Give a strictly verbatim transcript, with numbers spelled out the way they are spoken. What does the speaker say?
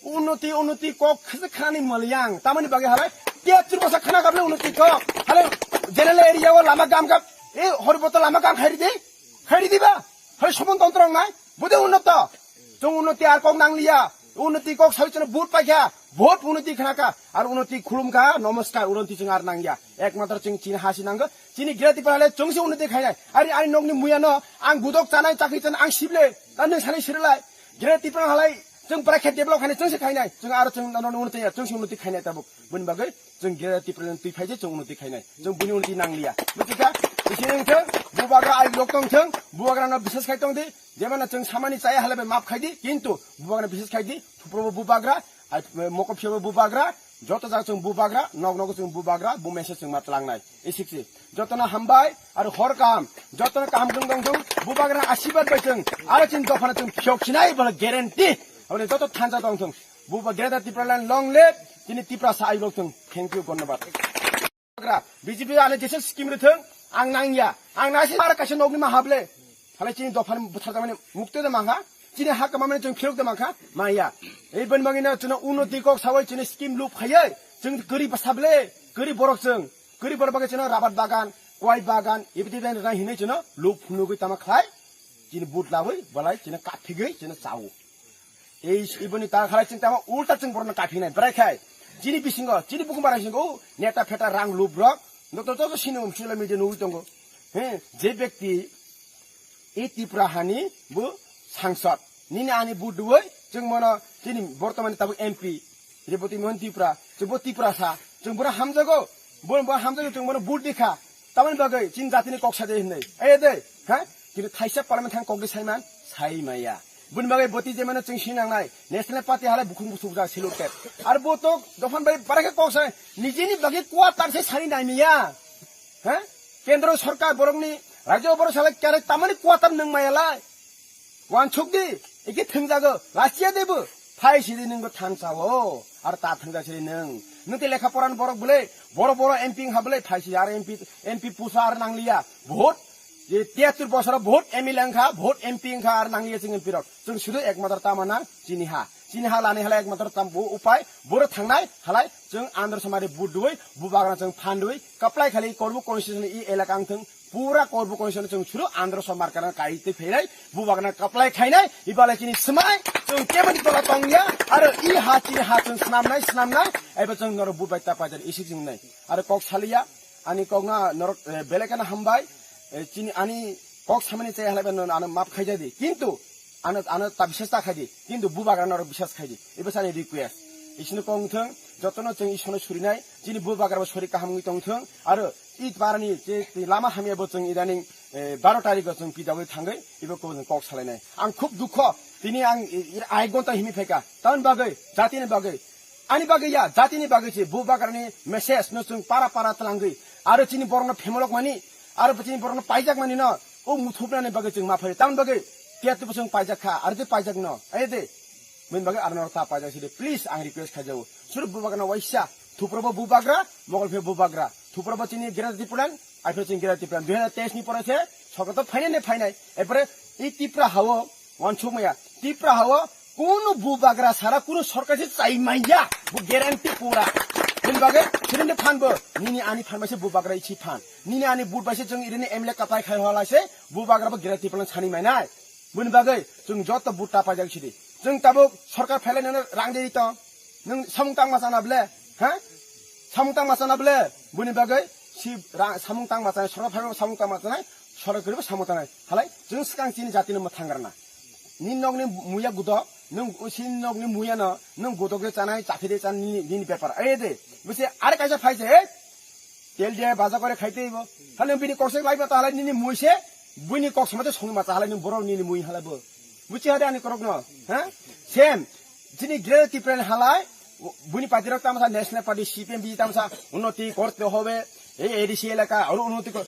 Unnoti, unnoti kok khasa khani malyang. Tamani bagwi halai tiyattur basa khana gaple unnoti kok. Halai general area o lama gam gam. E hori boto lama gam khairi di. Khairi di ba. Halai somon tontrong nai. Bude unnoto. Chung unnoti ar kok nangliya. Unnoti kok sawi chana vote paikha. Vote unnoti khanaka. Ar unnoti khulumkha. Namaskar. Unnoti chung ar nangya. Ekmatro chung chini hasi nango. Chini Greater Tipraland chungsi unnoti khainai. Ari, ari nokni muyano ang budok chanai, chakri chanai, ang sible. Tan nung sanai sirilai. Greater Tipraland halai chung parakhe develop khainai, chungsi khainai. Chung aro chung nono unnoti ya, chungsi unnoti khainai tabuk. Buni bagwi chung Greater Tipraland twi phaije chung unnoti khainai. Chung buni unnoti nangliya. Buchika, isini thung, bubagra ai lok tong thung, bubagra no bisas khai tong di. Jemana chung samani chaya halai bai map khai di, kintu bubagra no bisas khai di. Thuprobo bubagra, ai, mokopshibo bubagra, joto jaga chwng bubagra, nok nogo chwng bubagra, bu message chwng ma tlangnai. Isikse. Jotono hambai, aro hor kaham, jotono kaham chwng tong thung, bubagra asibad bai chwng, aro chini dophano chwng phiyok sinai, bola guarantee. Aboni joto thansa tong thung. Buba Greater Tipraland long live, chini Tiprasa ai lok thung. Thank you, dhonnobad. Bubagra, B J P ano jesa scheme rwthwng, ang nangya. Ang nasi mara kaisa nokni ma hable. Halai chini dophani bwthar tamani mukte da mangkha. Chini ha kamamani chwng phirok da mangkha. Maya. Ei bani bagwino chwngno unnoti kok sawi chini scheme lup khaiwi. Chwng kwrwi bwsable, kwrwi borok chwng. Kwrwi borok bagwi chwngno rabar bagan, kwai bagan, ibidi dan rwna hinwi chwngno lup phunugwi tama khlai. Chini but lawi, balai chini kaphigwi chini chao. Ei iboni ta khalai chwng tamo ulta chwng borokno kaphinai. Bwrai khai chini bisingo, chini bukhum bara bisingo, o neta pheta rang lup rok, doctor joto sini um sila media nugwi tongo. He, je bekti e Tripura hani bo sangsad. Nini ani but duoi, chwng mono chini bortomani tabuk M P, Reboti Mohan Tripura, chwng bo Tripura sa, chwng boro hamjago, bo, bo hamjago chwng bono but dikha. Tamoni bagwi chini jatini kok saja hinwi. Aye de, ha? Kintu thaisa parliament thang kok de saiman, sai maya. Buni bagwi boti je mano chwng sinangnai, National Party halai bukhung buchuk jak silur tek. Ar bo to dophani bai bara khe kok sai, nijini bagwi quarter se sani nai maya. Ha? Kendro sorkar borokni, rajyo borok salai kare tamani quarter nung maya lai. Wansuk di, eke thwngjago, lachiya de bo. Phai sidi nungbo thansa o, ar ta thwngjak sidi nung. Nung te lekha poran borok bwle, boro boro M P wngkha bwle, phai sidi ar M P, M P pusa ar nangliya. Vote, je tiyattur bosoro vote M L A wngkha, vote M P wngkha ar nangliya chwng M P rok. Chwng sudu ekmatro tama nang chini ha. Chini ha lani halai ekmatro tam bo upai, boro thangnai halai chwng Andhra Somari vote duwi, bubagra chwng phan duwi, kaplai khali korbu constitution i elaka wngthwng, pura korbu constitution chwng suru Andhra Somari kana kai twi phainai, bubagra kaplai khainai, ibalai chini swmai, chwng keboni tola tongya, aro i ha chini ha chwng snamnai, snamnai, ebo chwng norok vote bai ta pajar isi chwng nai. Aro kok saliya, ani kok na norok, eh, belekana hambai, eh, chini ani kok samani chai halai ba no ano map khaija di. Kintu ano, ano ta bisas ta khaidi, kintu bubagra norok bisas khaidi. Ibo sani request. Isini kong thung, jotono chwng isono surinai, chini bubagra bo sori kaham wngwi tong thung, aro i parani je lama hamya bo chwng idaning, eh, baro tarikh o chwng pidagwi thangwi, ibo kok, kok salainai. Ang khub dukho, tini ang i, i, ai gonta himi phaika, tamoni bagwi, jatini bagwi, ani bagwi ya, jatini bagwi se bubagrani message no chwng para para tlangwi, aro chini borokno phemolok mani, aro chini borokno paijak mani no, o muthupnani bagwi chwng ma phai. Tamoni bagwi tiyatwi bo chwng paijak kha, aro je paijak no, aye de. Bini bagwi aro norok ta paijak sidi, please, ang request khaijao. Suru bubagrano waisa, thuprobo bubagra, mogol phe bubagra. Thuprobo chini Greater Tipraland, aphiro chini Greater Tipraland. Dui hazar teis ni pore se, sorkar to phainai ne phainai. Epore, i Tipra hao, wansuk maya. Tipra hao, kunu bubagra sara, kunu sorkar se chai maya. Bu guarantee pura. Bini bagwi, sini phan bo, nini ani phan bai se bubagra ichi phan. Nini ani but bai se chwng irini M L A kapai khai hola se, bubagra bo Greater Tipraland sani mainai. Bini bagwi chwng joto but ta paijak sidi. Chwng tabuk sorkar phailai nono rang dei tong. Nwng samung tangma chana ble? Ha? Samung tangma chana ble? Bini bagwi si ra-, samung tangma chanai, sorkar phailai samung tangma chanai, sorkar kwrwi samung tangnai. Halai chwng swkang chini jatino mwthang rwna. Nini nokni muya gudok, nwng si nokni muya no, nwng gudok de chanai, chakhi de chanai, nini, nini bepar. Aye de, bisi ar kaisa phai se, he? Tel dia baja kore khai tei bo. Hale bini kok se lai mata halai nini mui se. Buini kok sama te song mata halai ni borok nini mui halai bo. Buchi hade ani korok no. Ha? Sem. Chini Greater Tipraland halai. Buini party rok tamsa National Party C P M B tamsa unnoti korte hobe. Ei A D C elaka aro unnoti kor.